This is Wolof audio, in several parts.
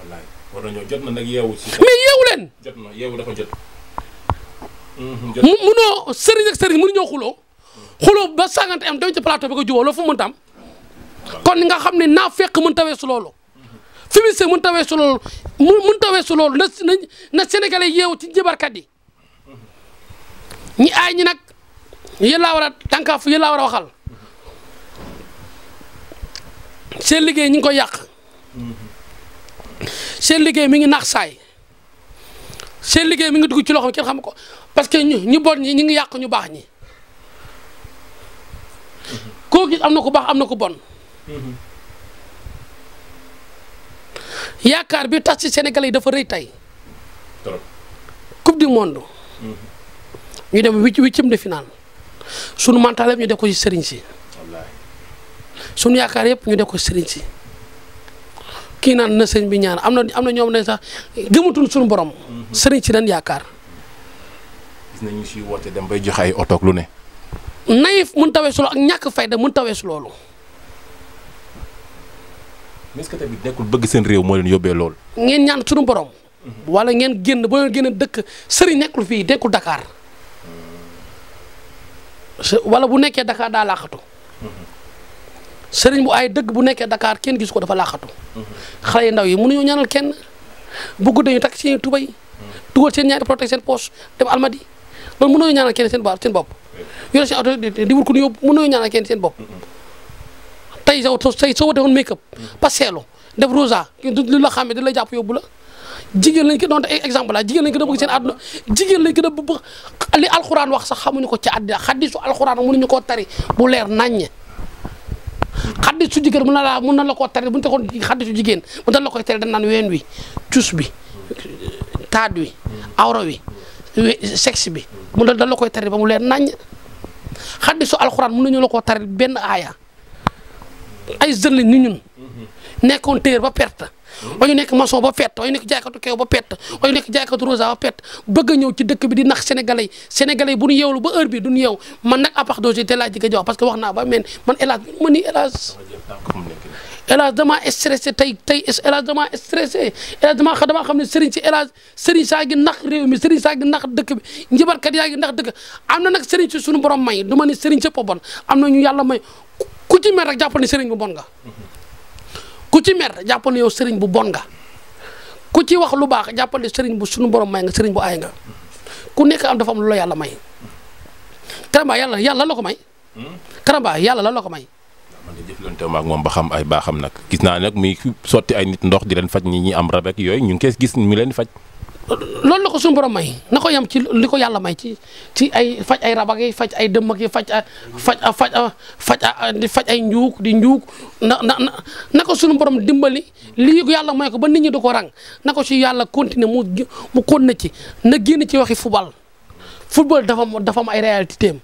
wallaay war nañoo jot na nag yeewu ci. mais yeewu leen. jot na yeewu dafa jot. munoo sëriñ ak sëriñ mënuñoo xuloo ba sàngante am dem ci plateau bi ko jubóo loolu fu mu mënta am. kon nga xam ne naa fekk mën tawee su loolu. fi mu se mën tawee su loolu mën tawee su loolu na Sénégalais yeewu ci jëbarkat yi ñi aay ñi nag yéen laa war a tànkaaf yéen laa war a waxal seen liggéey ñi ngi koy yàq seen liggéey mi ngi naax saay seen liggéey mi ngi dugg ci loxo kenn xam ko parce que ñu bon ñi ñi ngi yàq ñu baax ñi koo gis am na ko baax am na ko bon yaakaar bi tas ci Sénégalais yi dafa rëy tey coupe du monde ñu dem huitième de finale sunu mental yëpp ñu def ko ci sëriñ si sunu yaakaar yëpp ñu def ko ci sëriñ si kii naan na sëñ bi ñaan am na ñoom ne sax gëmatuñ sunu borom sëriñ si dañ yaakaar. gis nañu si woote dem bay joxe ay oto lu ne. naïf mun tawee su loolu ak ñàkk fayda mun tawee su loolu. mais est-ce que tamit nekkul bëgg seen réew moo leen yóbbee lool. ngeen ñaan sunu borom. wala ngeen génn boo leen génn dëkk sëriñ nekkul fii nekkul Dakar. wala bu nekkee Dakar daa laaxatu. sëriñ bu ay dëgg bu nekkee Dakar kenn gis ko dafa laaxatu. xale yu ndaw yi mënuñoo ñaanal kenn bu guddee ñu takk seen tubay dugal seen ñaari protège seen poche dem almadi loolu mënuñoo ñaanal kenn seen bopp. yore seen auto di wut ku ñu yóbbu mënuñoo ñaanal kenn seen bopp. tey soo wote woon make up paseelu def rosa lu la xàmmee da la jàpp yóbbu la jigéen lañ ko doon exemple la jigéen lañ ko da bëgg seen àdduna jigéen lañ ko da bëgg li alxuraan wax sax xamuñu ko ci àddina xaddisu alxuraan mënuñu koo tari bu leer naññe xaddisu jigéen mën na la koo tari bu ñu taxoon xaddisu jigéen bu dañ la koy tari dañ naan ween wi cus bi taat wi awra wi sexe bi mu dañ la koy tari ba mu leer naññe xaddisu alxuraan mënuñu la koo tari benn aaya ay jeunes lañ ni ñun nekkoon téer ba perte wañu nekk maçon ba perte wañu nekk jaaykatu keew ba perte wañu nekk jaaykatu rosa ba perte bëgg a ñëw ci dëkk bi di nax sénégalais yi bu ñu yeewlu ba heure bi duñu yeew man nag à part dosé te laa jëkk a jox parce que wax naa ba man hélas ma ni hélas damaa stressé tey hélas damaa stressé hélas damaa xam ne sëriñ si hélas sëriñ saa gi nax réew mi sëriñ saa gi nax dëkk bi njibarkat yaa gi nax dëkk am na nag sëriñ si suñu borom may du ma ni sëriñ sëpp a bon am na ñu yàlla may ku ci mer rek jàppal ne sëriñ bu bon nga ku ci mer jàppal ne yow sëriñ bu bon nga ku ci wax lu baax jàppal ne sëriñ bu suñu borom may nga sëriñ bu aay nga ku nekk am dafa am lu la yàlla may Karamba yàlla la ko may Karamba yàlla la ko may. man de jëflante ma ak moom ba xam ay baaxam nag gis naa nag muy sotti ay nit ndox di leen faj ñi am rab ak yooyu ñu ngi koy gis mi leen di faj. loolu la ko suñu borom may na ko yem ci li ko yàlla may ci ay faj ay rabak yi faj ay dëmm ak yi faj ay njuug di njuug na ko suñu borom dimbali lii yàlla may ko ba nit ñi du ko rang na ko ci yàlla continuer mu continuer ci na génn ci waxi football dafa am ay réalité am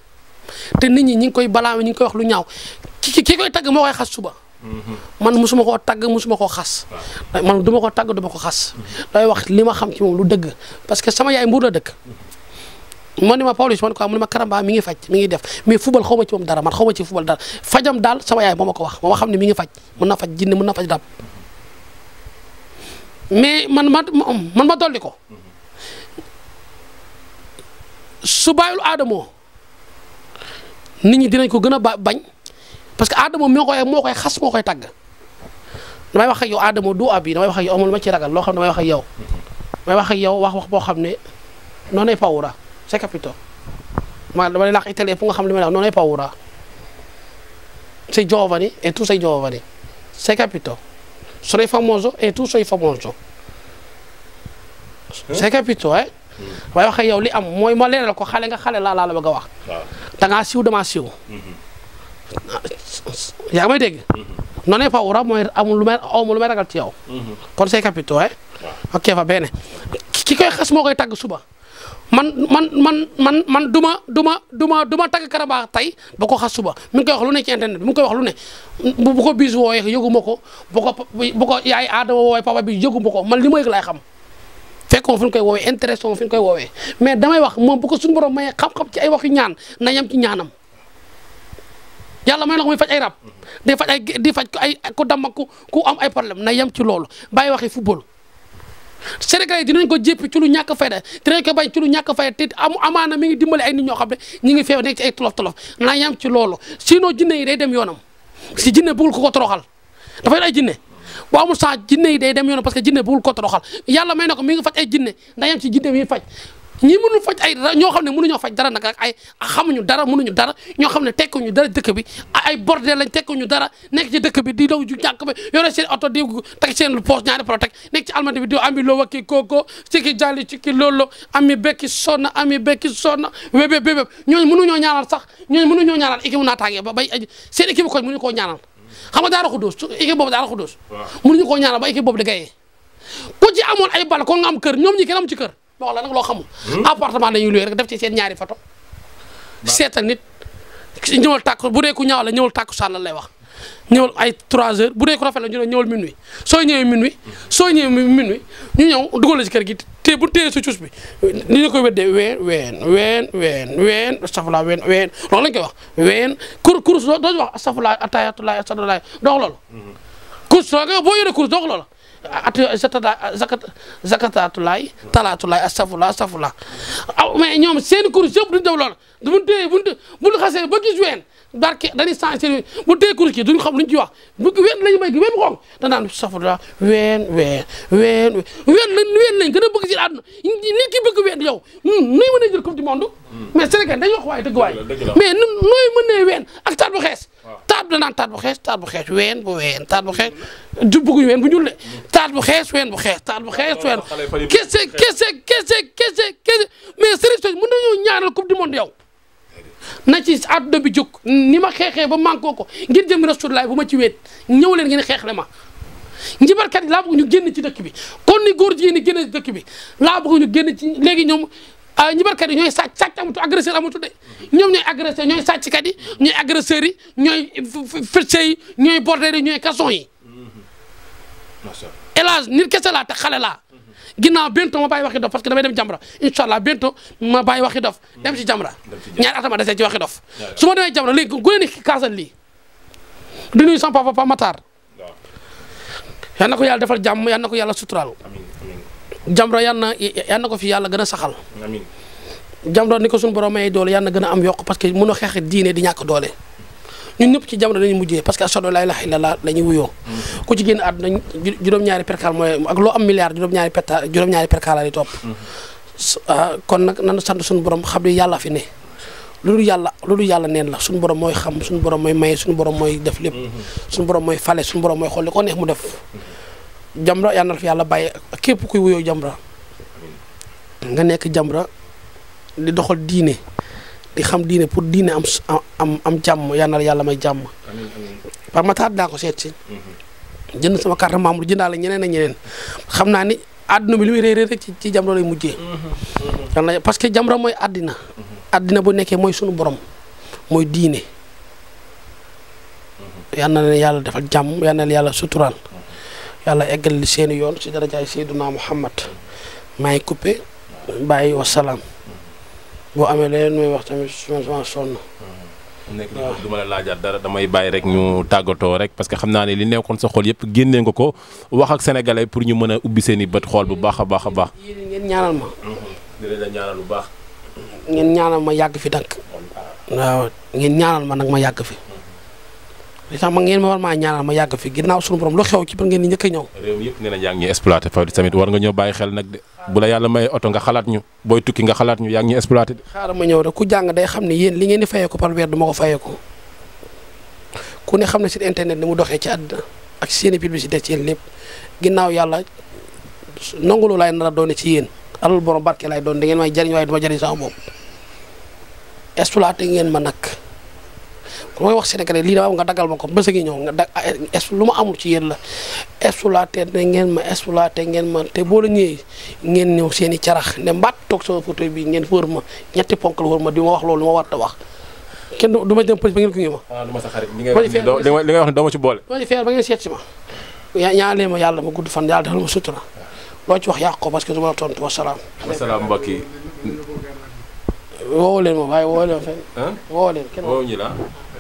te nit ñi ngi koy balaa ñi ngi koy wax lu ñaaw ki koy tagg moo koy xas suba. man musuma koo tagg musuma koo xas man duma ko tagg duma ko xas day wax li ma xam ci moom lu dëgg parce que sama yaay Mbuur la dëkk man ni ma Pawlish man quoi mu ne ma Karamba mi ngi faj mi ngi def mais football xaw ma ci moom dara man xaw ma ci football dara fajam daal sama yaay moo ma ko wax moo ma xam ne mi ngi faj mën na faj jinne mën na faj dab mais man ma dolli ko su bàyyul Adamo nit ñi dinañ ko gën a bañ parce que Adamo moo koy xas moo koy tagg damay wax ak yow Adamo du ab yi damay wax ak yow amul ma ci ragal loo xam ne damay wax ak yow wax boo xam ne non è paura c'est capito ma dama lay laax italien fu nga xam ne ma non è paura sei giovane e tu sei giovane sei capito sono famoso e tu sei famoso sei capito damay wax ak yow li am mooy ma leeral ko xale nga xale laa la bëgg a wax da ngaa siiw damaa siiw yaa ngi may dégg non è paura mooy amul lu may ragal ci yow kon say capito ok va bene ki koy xas moo koy tagg suba man duma tagg Karamba tey ba ko xas suba mi ngi koy wax lu ne ci internet bi mi ngi koy wax lu ne bu ko bis wooyee yëgu ma ko bu ko yaay Adama woowee papa bi yëgu ma ko man li ma yëg laay xam fekkoon fi ñu koy woowee intéressant fi ñu koy woowee mais damay wax moom bu ko suñu borom mayee xam-xam ci ay waxi ñaan na yem ci ñaanam yàlla may na ko muy faj ay rab di faj ko ay ku damm ku am ay problème na yem ci loolu bàyyi waxi football Sénégalais dinañ ko jéppi ci lu ñàkk fayda dinañ ko bañ ci lu ñàkk fayda te amaana mi ngi dimbali ay nit ñoo xam ne ñi ngi feew nekk ci ay tolof-tolof naa yam ci loolu sinon jinne yi day dem yoonam si jinne bëggul ko toroxal dafay ay jinne boo amul saa jinne yi day dem yoonam parce que jinne bëggul ko toroxal yàlla may na ko mi ngi faj ay jinne ndaa yam ci jinne mi faj ñi mënul faj ay ñoo xam ne mënuñoo faj dara nag ak ay xamuñu dara mënuñu dara ñoo xam ne tekkuñu dara dëkk bi ay bordel lañ tekkuñu dara nekk ci dëkk bi di daw ju jànk ba yore seen oto di teg seen poche ñaari protect nekk ci almadi bi di ami loo wakki kooko ci ki jàlli ci ki loolu ami bekki sonna wébé bébé ñooñu mënuñoo ñaanal sax ñooñu mënuñoo ñaanal équipe naataange ba bay seen équipe koñ mënuñu koo ñaanal xam nga daara xudóos équipe boobu daara xudóos mënuñu koo ñaanal ba équipe boobu di gayee ku ci amoon ay bal kon nga am kër ñoom ñi kenn am ci kër wax la nag loo xamul appartement dañuy loué rek def ci seen ñaari photo seetal nit ñëwal tàkku bu dee ku ñaaw la ñëwal tàkku sànn lay wax ñëwal ay 3 heures bu dee ku rafet la ñu ne ñëwal minuit soo ñëwee minuit ñu ñëw dugal la ci kër gi te bu téye su cuus bi ni ñu koy weddee ween astafurlah ween loolu lañ koy wax ween kurus doo wax astafurlah atayatullah astafurlah doo loolu kurus boo yoree kurus doo loolu zakataatulaay talaatulaay astafurlah mais ñoom seen kurus yëpp duñ def loolu bu téye bu xasee ba gis ween barke dañuy changé seen bu téye kurus ki duñ xam luñ ci wax bu ween lañu may gi ween xonq danaan astafurlah ween lañ gën a bëgg ci àdduna nit ki bëgg ween yow nuy mën a jël coupe du monde mais Sénégal dañuy wax waaye dëgg waay mais nooy mën ween ak taat bu xees taat danaan taat bu xees ween taat bu xees du bëgguñu ween bu ñuul de taat bu xees ween bu xees taat bu xees ween kese mais Serigne mën nañoo ñaanal coupe du monde yow na ci àdduna bi jóg ni ma xeexee ba manqué ko ngir jëm Rasulullah bu ma ci weet ñëw leen ngeen xeexle ma njibarkat yi laa bëgg ñu génn ci dëkk bi kon ni góor jigéen ñi génn ci dëkk bi laa bëgg ñu génn ci léegi ñoom njibarkat yi ñooy sàcc amatu agresseur amatu de ñoom ñooy agresseur ñooy sàcckat yi ñooy agresseurs yi ñooy fëccë yi ñooy bordel yi ñooy kason yi élage nit kese laa te xale laa ginnaaw bientôt ma bàyyi waxi dof parce que damay dem Jamra incha allah bientôt ma bàyyi waxi dof dem ci Jamra ñaari atama desee ci waxi dof su ma demee Jamra léegi gone ni kaasal lii di nuyu sama papa Matar yal na ko yàlla defal jàmm yal na ko yàlla suturaal Jamra yal na ko fi yàlla gën a saxal Jamra ni ko suñu borom may doole yal na gën a am yokk parce que mënoo xeex diine di ñàkk doole ñun ñëpp ci Jamra dañuy mujjee parce que ashhadu laa ilaaha illallaah la ñuy wuyoo ku ci génn àdduna juróom-ñaari perkaal mooy ak loo am milliard juróom-ñaari perkaal la di topp kon nag nan sant suñu borom xam ne yàlla fi ne loolu yàlla neen la suñu borom mooy xam suñu borom mooy maye suñu borom mooy def lépp suñu borom mooy fale suñu borom mooy xool li ko neex mu def Jamra yal na fi yàlla bàyyi képp kuy wuyoo Jamra nga nekk Jamra di doxal diine di xam diine pour diine am jàmm yal na yàlla may jàmm par ma taat daa ko seet si jënd sama carte membre jëndaale ñeneen ak ñeneen xam naa ni àdduna bi li muy réer rek ci Jamra lay mujjee yàlla parce que Jamra mooy àddina bu nekkee mooy sunu borom mooy diine yal na leen yàlla defal jàmm yal na leen yàlla suturaal yàlla eggal li seeni yoon si darajaay Seydina Muhammad maa ngi coupé bàyyi wasalaam boo amee leneen mooy wax tamit sama sonn. nekk du ma la laajaat dara damay bàyyi rek ñu tàggatoo rek parce que xam naa ne li nekkoon sa xol yëpp génnee nga ko wax ak sénégalais pour ñu mën a ubbi seen i bët xool bu baax a baax a baax. yéen ngeen ñaanal ma. dinañ la ñaanal bu baax. ngeen ñaanal ma yàgg fi nag. waaw ngeen ñaanal ma nag ma yàgg fi. li tax ma ngeen ma war maa ñaanal ma yàgg fi ginnaaw suñu borom lu xew ci ba ngeen di njëkk a ñëw. réew mi yëpp nee nañ yaa ngi ñuy exploité Fawdy tamit war nga ñëw bàyyi xel nag de bu la yàlla may oto nga xalaat ñu booy tukki nga xalaat ñu yaa ngi ñuy exploité de. xaaral ma ñëw rek ku jàng day xam ne yéen li ngeen di fayee ko par weer du ma ko fayee ko ku ne xam ne site internet ni mu doxee ci àddina ak seen i publicité ci yéen lépp ginnaaw yàlla nangu laay nar a doone ci yéen alal borom barke laay doon da ngeen may jariñ waaye du ma jariñ sama bopp exploité ngeen ma nag mooy wax Sénégalais lii dafa nga dagal ma ko bés a ngi ñëw nga lu ma amul ci yéen la exploité ngeen ma te boo la ñëwee ngeen ñëw seen i carax ne mbaat toog sama photo bi ngeen wër ma ñetti ponk la wër ma di ma wax loolu ma war a wax kenn du ma dem pëj ba ngeen ko ngi ma. du ma sa xarit li ngay wax ne doo ma ci boole. doo ma ci feer ba ngeen seet si ma ñaanal ma yàlla ma gudd fan yàlla defal ma sutura loo ci wax yàq ko parce que du ma la tontu wasalaam. wasalaam mbokk yi. woo leen ma waaye woo leen fenn. woo leen kenn woo ñu la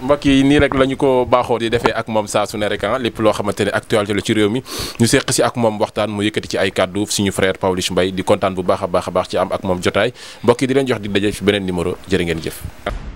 mbokk yi nii rek la ñu ko baaxoo di defee ak moom saa su ne rek lépp loo xamante ne actualité la ci réew mi ñu seq si ak moom waxtaan mu yëkkati ci ay kàddu suñu frère Pawlish Mbaye di kontaan bu baax a baax ci am ak moom jotaay mbokk yi di leen jox di daje fi beneen numéro jërë ngeen jëf.